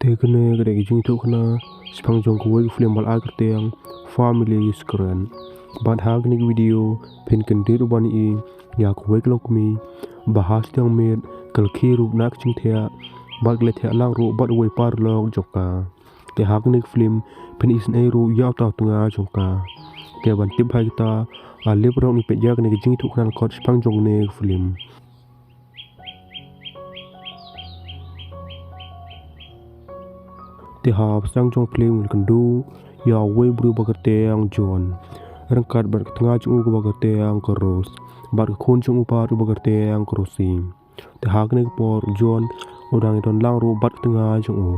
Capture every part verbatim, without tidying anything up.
Te kane ka dei ka jingïathuhkhana shaphang jong kawei ka film ba la ai kyrteng Family Secret. Bad ha kane ka video phin kyndit ruh ban ïohi ïa kawei ka longkmie ba ha shiteng miet ka la khie ruh na ka jingthiah bad ka la thiah lang ruh bad uwei u paralok jong ka. Te ha kane ka film phin isynei ruh ïa uta u tnga jong ka. Te ban tip bha ïa kata, ale paralok ngin peit ïa kane ka jingïathuhkhana lyngkot shaphang jong kane ka film. Te ha ba sdang jong ka film ngi la kynduh ïa uwei u briew ba kyrteng John ryngkat bad ka tnga jong u kaba kyrteng ka Rose bad ka khun jong u pat uba kyrteng ka Rosie. Te ha kane ka por u John u dang ïadon lang ruh bad ka tnga jong u.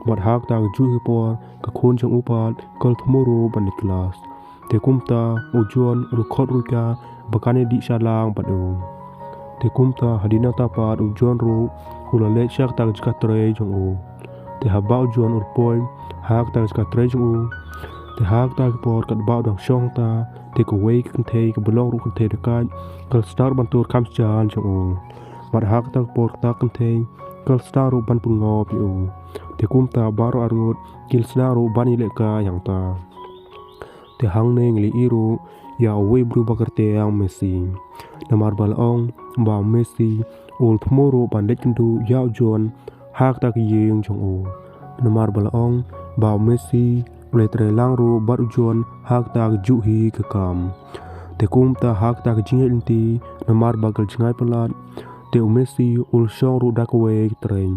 Bad ha kata ka juh ka por ka khun jong u pat ka la thmu ruh ban leit klas. Te kumta u John u la khot ruh ïa ka ba kan ïadih sha lang bad u. Te kumta hadien nangta pat u John ruh u la leit sha kata ka jaka trei jong u. Te haba u John u la poi ha kata ka jaka trei jong u, te ha kata ka por katba u dang shong hangta, te kawei ka kynthei kaba long ruh kynthei dakaid ka la sdang ban tur kham sjan jong u. Bad ha kata ka por kata ka kynthei ka la sdang ruh ban pynngop ïa u. Te kumta baroh arngut ki la sdang ruh ban ïalehkai hangta. Te hangne ngi la ïohi ruh ïa uwei u briew ba kyrteng Macy. Namar ba la ong ba u Macy u la thmu ruh ban leit kynduh ïa u John ha kata ka ïing jong u. Namar ba la ong ba u Macy u la ïatrei lang ruh bad u John ha kata ka juh hi ka kam. Te kumta ha kata ka jingïaid lynti namar ba ka la jngai palat, te u Macy u la shong ruh da kawei ka tren.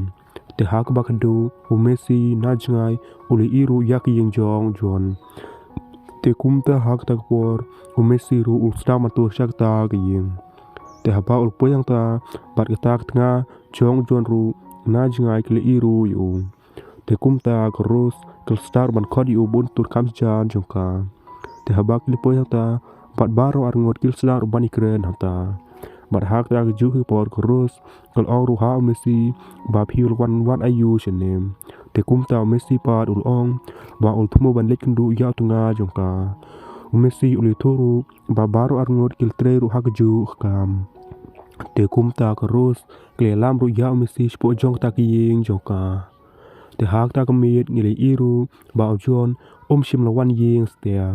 Te ha kaba khadduh u Macy na jngai u la ïohi ruh ïa ka ïing jong u John. Te kumta ha kata ka por u Macy ruh u la sdang ban tur sha kata ka ïing. Te haba u la poi hangta bad kata ka tnga jong u John ruh na jngai ki la ïohi ruh ïa u. Te kumta ka Rose ka la sdang ban khot ïa u ban tur kham sjan jong ka. Te haba ki la poi hangta bad baroh arngut ki la sdang ruh ban ïakren hangta. Bad ha kata ka juh ka por ka Rose ka la ong ruh ha u Macy ba phi la wan wad aïu shane. Te kumta u Macy pat u la ong ba u la thmu ban leit kynduh ïa u tnga jong ka. U Macy u la ïathuh ruh ba baroh arngut ki la trei ruh ha ka juh ka kam. Te kumta ka Rose ka la ïalam ruh ïa u Macy shapoh jong kata ka ïing jong ka. Te ha kata ka miet ngi la ïohi ruh ba u John um shym la wan ïing satia.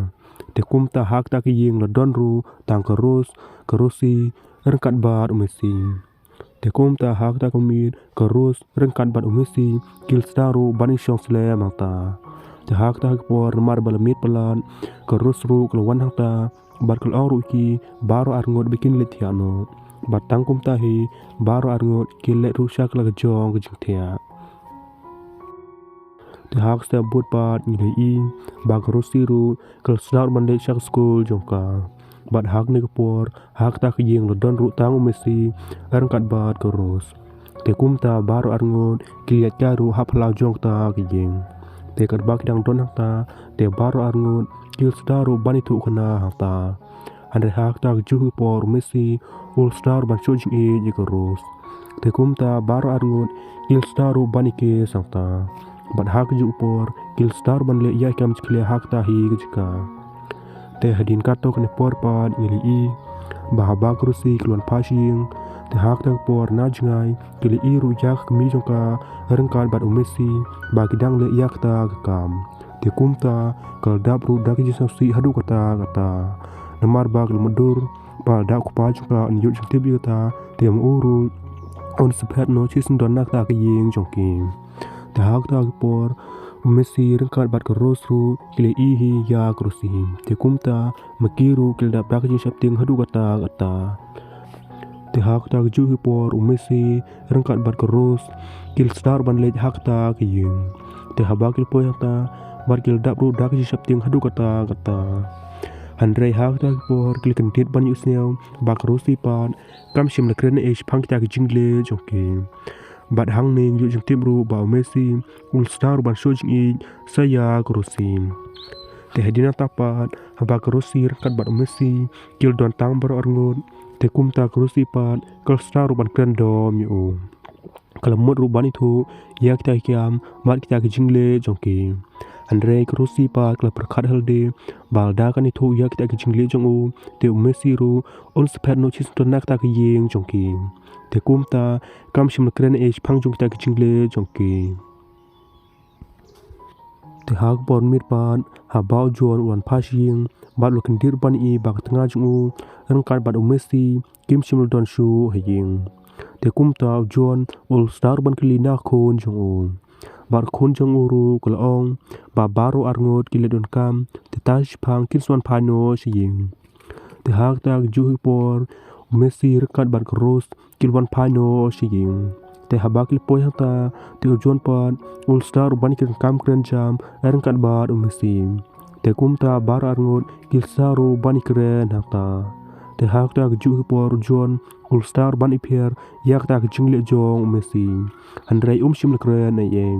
Te kumta ha kata ka ïing la don ruh tang ka Rose, ka Rosie ryngkat bad u Macy. Te kumta ha kata ka miet ka Rose ryngkat bad u Macy ki la sdang ruh ban ïashong slem hangta. Te ha kata ka por namar ba la miet palat ka Rose ruh ka la wan hangta bad ka la ong ruh ïa ki baroh arngut ba kin leit thiah noh. Bad tang kumta hi baroh arngut ki leit ruh sha ka la ka jong ka jingthiah. Te ha ka step bud pat ngi la ïohi ba ka Rosie ruh ka la sdang ban leit sha ka skul jong ka. Bad ha kane ka por ha kata ka ïing la don ruh tang u Macy ryngkat bad ka Rose. Te kumta baroh arngut ki la ïaid kai ruh ha phyllaw jong kata ka ïing. Te katba ki dang don hangta te baroh arngut ki la sdang ruh ban ïathuhkhana hangta. Hynrei ha kata ka juh ka por u Macy u la sdang ruh ban shu jingïeit ïa ka Rose. Te kumta baroh arngut ki la sdang ruh ban ïakes hangta. Bad ha ka juh ka por ki la sdang ruh ban leh ïa ka kam jingkhleh ha kata hi ka jaka. Te hadien katto katne por pat ngi la ïohi ba haba ka Rosie ka la wan phai sha ïing, te ha kata ka por na jngai ki la ïohi ruh ïa ka kmie jong ka ryngkat bad u Macy ba ki dang leh ïa kata ka kam. Te kumta ka la dap ruh da ka jingsngewsih haduh katta katta. Namar ba ka la mutdur ba lada u kpa jong ka un ïoh jingtip ïa kata, te ma u ruh un sa phet noh shisyndon na kata ka ïing jong ki. Te ha kata ka por u Macy ryngkat bad ka Rose ruh ki la ïohi hi ïa ka Rosie. Te kumta ma ki ruh ki la dap da ka jingsheptieng haduh katta katta. Te ha kata ka juh ka por u Macy ryngkat bad ka Rose ki la sdang ruh ban leit ha kata ka ïing. Te haba ki la poi hangta bad ki la dap ruh da ka jingsheptieng haduh katta katta. Hynrei ha kata ka por ki la kyndit ban ïohsngew ba ka Rosie pat kam shym la kren ei ei shaphang kita ki jingleh jong ki. Bad hangne ngi ïoh jingtip ruh ba u Macy u la sdang ruh ban shu jingïeit sa ïa ka Rosie. Te hadien nangta pat haba ka Rosie ryngkat bad u Macy ki la don tang baroh arngut, te kumta ka Rosie pat ka la sdang ruh ban kren dom ïa u. Ka la mut ruh ban ïathuh ïa kita ki kam bad kita ki jingleh jong ki. Hynrei ka Rosie pat ka la pyrkhat halade ba lada kan ïathuh ïa kita ki jingleh jong u, te u Macy ruh un sa phet noh shisyndon na kata ka ïing jong ki. Te kumta kam shym la kren ei ei shaphang jong kita ki jingleh jong ki. Te ha ka por miet pat, haba u John u wan phai sha ïing, bad u la kyndit ruh ban ïohi ba ka tnga jong u ryngkat bad u Messi kim shym la don shuh ha ïing. Te kumta u John u la sdang ruh ban kylli na ka khun jong u. Bad ka khun jong u ruh ka la ong ba baroh arngut ki la donkam, te tang shiphang kin sa wan phai noh sha ïing. Te ha kata ka juh ka por, u Messi ryngkat bad ka Rose ki la wan phai noh sha ïing. Te haba ki la poi hangta, te u John pat u la sdang ruh ban kren kam kren jam ryngkat bad u Messi. Te kumta baroh arngut ki la sdang ruh ban kren hangta. Te ha kata ka juh ka por u John u la sdang ruh ban pher ïa kata ka jingleh jong u Messi. Hynrei um shym la kren ei ei.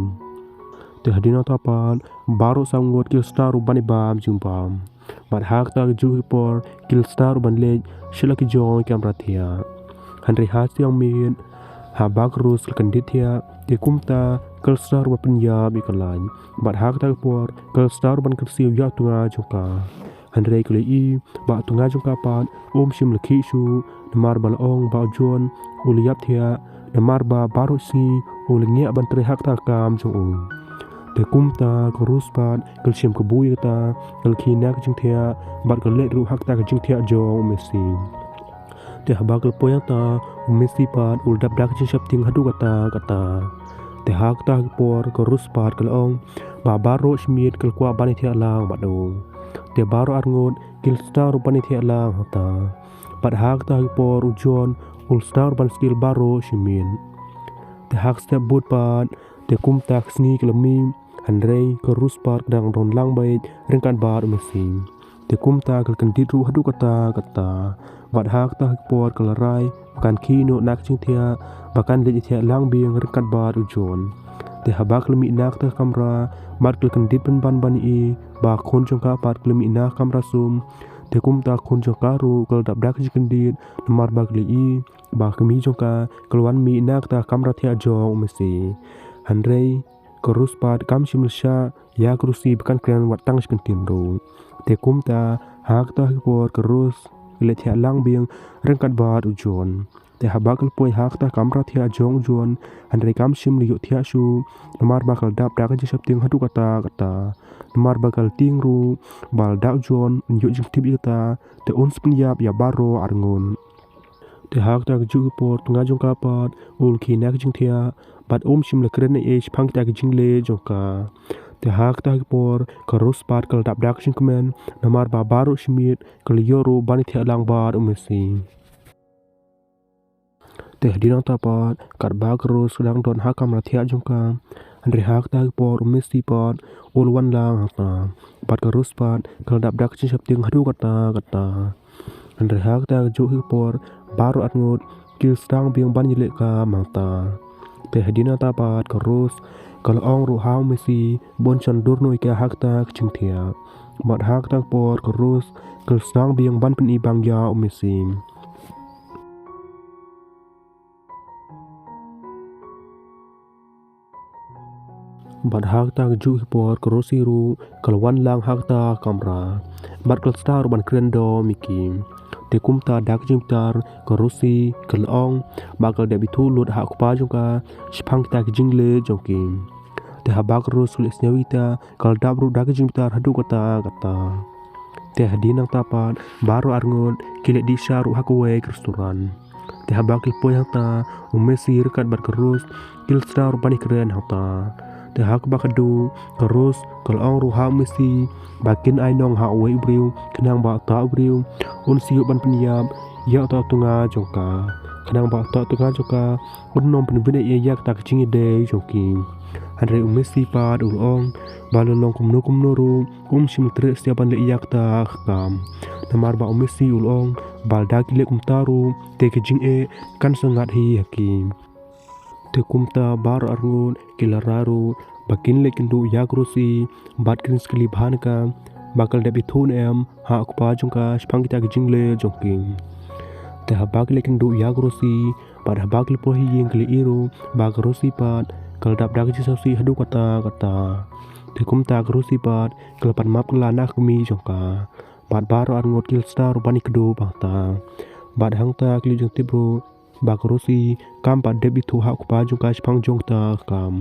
Te hadien nangta pat, baroh saw ngut ki la sdang ruh ban bam jingbam. Bad ha kata ka juh ka por, ki la sdang ruh ban leit sha la ki jong ki kamra thiah. Hynrei ha shiteng miet, haba ka Rose ka la kyndit thiah, te kumta ka la sdang ruh ban pynïap ïa ka light. Bad ha kata ka por, ka la sdang ruh ban kyrsiew ïa u tnga jong ka. Hynrei ka la ïohi ba u tnga jong ka pat um shym la khih shuh, namar ba la ong ba u John u la ïap thiah, namar ba baroh sngi u la ngiah ban trei ha kata ka kam jong u. Te kumta ka Rose pat ka la shim kabu ïa kata, ka la khie na ka jingthiah, bad ka la leit ruh ha kata ka jingthiah jong u Messi. Te haba ka la poi hangta, u Messi pat u la dap da ka jingsheptieng haduh katta katta. Te ha kata ka por ka Rose pat ka la ong ba baroh shi miet ka la kwah ban ïathiah lang bad u. Te baroh arngut ki la sdang ruh ban ïathiah lang hangta. Bad ha kata ka por u John u la sdang ruh ban sdang baroh shi miet. Te ha ka step bud pat, te kumta ka sngi ka la mih, hynrei ka Rose pat ka dang don lang beit ryngkat bad u Messi. Te kumta ka la kyndit ruh haduh katta katta. Bad ha kata ka por ka la rai ba kan khie noh na ka jingthiah, ba kan leit ïathiah lang biang ryngkat bad u John. Te haba ka la mih na kata ka kamra, bad ka la kyndit pynban ban ïohi ba ka khun jong ka pat ka la mih na ka kamra sum. Te kumta ka khun jong ka ruh ka la dap da ka jingkyndit, namar ba ka la ïohi ba ka kmie jong ka ka la wan mih na kata ka kamra thiah jong u Messi. Hynrei ka Rose pat kam shym la shah ïa ka Rosie ba kan kren wat tang shi kyntien ruh. Te kumta ha kata ka por ka Rose ka leit thiah lang biang ryngkat bad u John. Te haba ka la poi ha kata ka kamra thiah jong u John, hynrei kam shym la ïoh thiah shuh, namar ba ka la dap da ka jingsheptieng haduh katta katta. Namar ba ka la tieng ruh ba lada u John un ïoh jingtip ïa kata, te un sa pynïap ïa baroh arngut. Te ha kata ka juh ka por u tnga jong ka pat u la khie na ka jingthiah, bad um shym la kren ei ei shaphang kita ki jingleh jong ka. Te ha kata ka por ka Rose pat ka la dap da ka jingkmen, namar ba baroh shi miet ka la ïoh ruh ban ïathiah lang bad u Messi. Te hadien nangta pat, katba ka Rose ka dang don ha ka kamra thiah jong ka, hynrei ha kata ka por u Messi pat u la wan lang hangta. Bad ka Rose pat ka la dap da ka jingsheptieng haduh katta katta. Hynrei ha kata ka juh ka por, baroh arngut ki la sdang biang ban ïaleh kam hangta. Te hadien nangta pat ka Rose ka la ong ruh ha u Messi ba un shon dur noh ïa ka ha kata ka jingthiah. Bad ha kata ka por ka Rose ka la sdang biang ban pyni bang ïa u Messi. Bad ha kata ka juh ka por ka Rosie ruh ka la wan lang ha kata ka kamra. Bad ka la start ruh ban kren dom ïa ki. Te kumta da ka jingbitar ka Rosie ka la ong ba ka la dep ithuh lut ha u kpa jong ka shaphang kita ki jingleh jong ki. Te haba ka Rose ka la sngewthuh ïa kata, ka la dap ruh da ka jingbitar haduh katta katta. Te hadien nangta pat baroh arngut ki la dih sha ruh ha kawei ka restaurant. Te haba ki la poi hangta, u Messi ryngkat bad ka Rose ki la start ruh ban ïakren hangta. Te ha kaba khatduh ka Rose ka la ong ruh ha u Messi ba kin ai nong ha uwei u briew khnang ba uta u briew un sa ïoh ban pynïap ïa uta u tnga jong ka, khnang ba uta u tnga jong ka un nym pynbeit ïa kata ka jingïadei jong ki. Hynrei u Messi pat u la ong ba la long kumno kumno ruh um shym treh shuh ban leh ïa kata ka kam. Namar ba u Messi u la ong ba lada ki leh kumta ruh te ka jingeh kan sa ngat hi ha ki. Te kumta baroh arngut ki la rai ruh ba kin leit kynduh ïa ka Rosie bad kin sa kylli bha na ka ba ka la dep ithuh ne em ha u kpa jong ka shaphang kita ki jingleh jong ki. Te haba ki leit kynduh ïa ka Rosie bad haba ki la poi ha ïing ki la ïohi ruh ba ka Rosie pat ka la dap da ka jingsngewsih haduh katta katta. Te kumta ka Rosie pat ka la pan map kylla na ka kmie jong ka. Bad baroh arngut ki la start ruh ban ïakdup hangta. Bad hangta ki la ïoh jingtip ruh ba ka Rosie kam pat dep ithuh ha u kpa jong ka shaphang jong kata ka kam.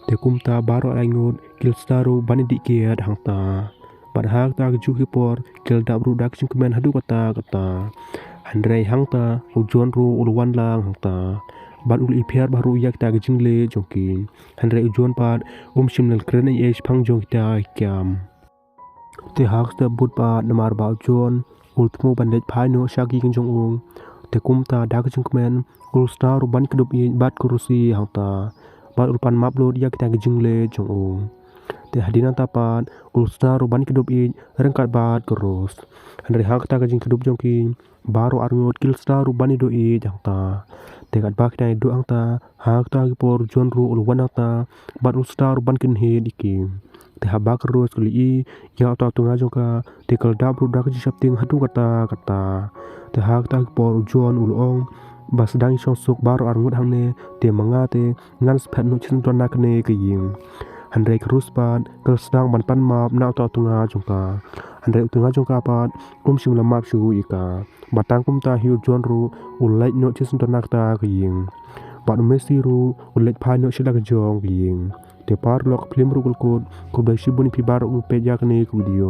Te kumta baroh arngut ki la sdang ruh ban ïadih kiad hangta. Bad ha kata ka juh ka por ki la dap ruh da ka jingkmen haduh katta katta. Hynrei hangta u John ruh u la wan lang hangta. Bad u la ïapher bha ruh ïa kita ki jingleh jong ki. Hynrei u John pat um shym la kren ei ei shaphang jong kita ki kam. Te ha ka step bud pat namar ba u John u la thmu ban leit phai noh sha ki ïing jong u. Te kumta da ka jingkmen u la sdang ruh ban kdup ïeit bad ka Rosie hangta. Bad u la pan map lut ïa kita ki jingleh jong u. Te hadien nangta pat u la sdang ruh ban kdup ïeit ryngkat bad ka Rose. Hynrei ha kata ka jingkdup jong ki baroh arngut ki la sdang ruh ban ïaduh ïeit hangta. Te katba ki dang ïaduh hangta ha kata ka por u John ruh u la wan hangta bad u la sdang ruh ban kynhied ïa ki. Te haba ka Rose ka la ïohi ïa uta u tnga jong ka te ka la dap ruh da ka jingsheptieng haduh katta katta. Te ha kata ka por u John u la ong ba sdang ïa shongsuk baroh arngut hangne, te ma nga te ngan sa phet noh shisien don na kane ka ïing. Hynrei ka Rose pat ka la sdang ban pan map na uta u tnga jong ka. Hynrei u tnga jong ka pat um shym la map shuh ïa ka. Bad tang kumta hi u John ruh u leit noh shisien don na kata ka ïing. Bad u Macy ruh u leit phai noh sha la ka jong ka ïing. Te paralok, ka phlim ruh ka la kut. Khublei shibun ïa phi baroh kiba peit ïa kane ka video.